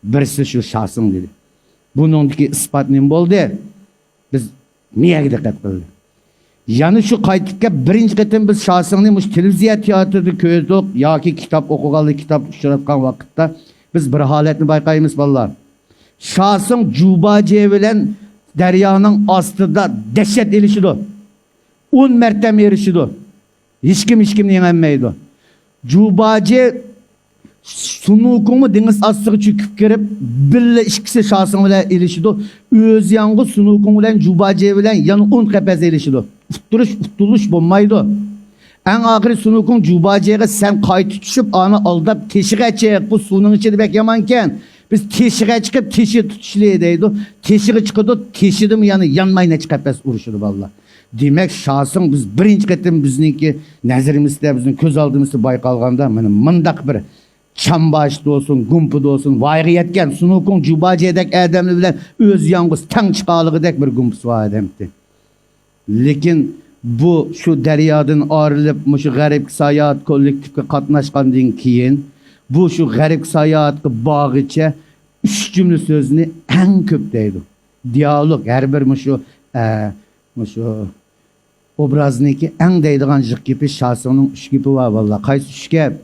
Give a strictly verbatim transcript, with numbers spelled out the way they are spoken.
بىرسى شۇ شاسىڭ دېدى. بۇنىڭدىكى ئىسپات نېمە بولدى؟ بىز نېمىگە دىققەت قىلدى؟ يەنە شۇ قايتىپ كەپ بىرىنچى قېتىم بىز شاسىڭنى مۇشۇ تېلېۋىزىيە تىياتىرىدا كۆردۇق ياكى كىتاب ئوقۇغاندا كىتاب ئۇچراتقان ۋاقىتتا بىز بىر ھالەتنى بايقايمىز، بالىلار. شاسىڭ جۇباجى بىلەن دەريانىڭ ئاستىدا دەھشەت ئېلىشىدۇ. ئون مەرتەم ئېرىشىدۇ. ھېچكىم ھېچكىمنى يېڭەلمەيدۇ. جۇباجى سۇنۇكۇڭمۇ دېڭىز ئاستىغا چۆكۈپ كىرىپ، بىللە ئىككىسى شاسىڭ بىلەن ئېلىشىدۇ. ئۆزى ياڭغۇ سۇنۇكۇڭ بىلەن جۇباجى بىلەن يەنە ئون قەپەس ئېلىشىدۇ. ئۇتتۇرۇش، ئۇتۇلۇش بولمايدۇ. ئەڭ ئاخىرى سۇنۇكۇڭ جۇباجىغا سەن قايتا چۈشۈپ، ئانا ئالداپ تېشىغا چىق، بۇ سۇنىڭ ئىچىدە بەك يامانكەن. بىز تېشىغا چىقىپ تېشى تۇتۇشلى دەيدۇ. تېشىغا چىقىدۇ، تېشىدىمۇ يەنە يانماي نەچچە قەپەس ئۇرۇشىدۇ بالىلار. دېمەك، شاسىڭ بىز بىرىنچى قېتىم بىزنىڭكى نەزىرىمىزدە، بىزنىڭ كۆز ئالدىمىزدا بايقالغاندا، مانا مۇنداق بىر چامباشتا بولسۇن، گۇمپىدا بولسۇن، ۋايىغا يەتكەن سۇنۇكۇڭ جۇباجىدەك ئادەملەر بىلەن ئۆزى يالغۇز تەڭ چىقالىغۇدەك بىر گۇمپىسى بار ئادەمتى. لېكىن بۇ شۇ دەريادىن ئايرىلىپ، مۇشۇ غەربكە ساياھەت كوللېكتىپكە قاتناشقاندىن كېيىن، بۇ شۇ غەربكە ساياھەتكە بارغىچە ئۈچ جۈملە سۆزنى ئەڭ كۆپ دەيدۇ. دىيالوگ، ھەر بىر مۇشۇ، ئە، مۇشۇ ئوبرازنىڭكى ئەڭ دەيدىغان جىق گېپى شاسىڭنىڭ ئۈچ گېپى بار، بالىلار. قايسى ئۈچ گەپ؟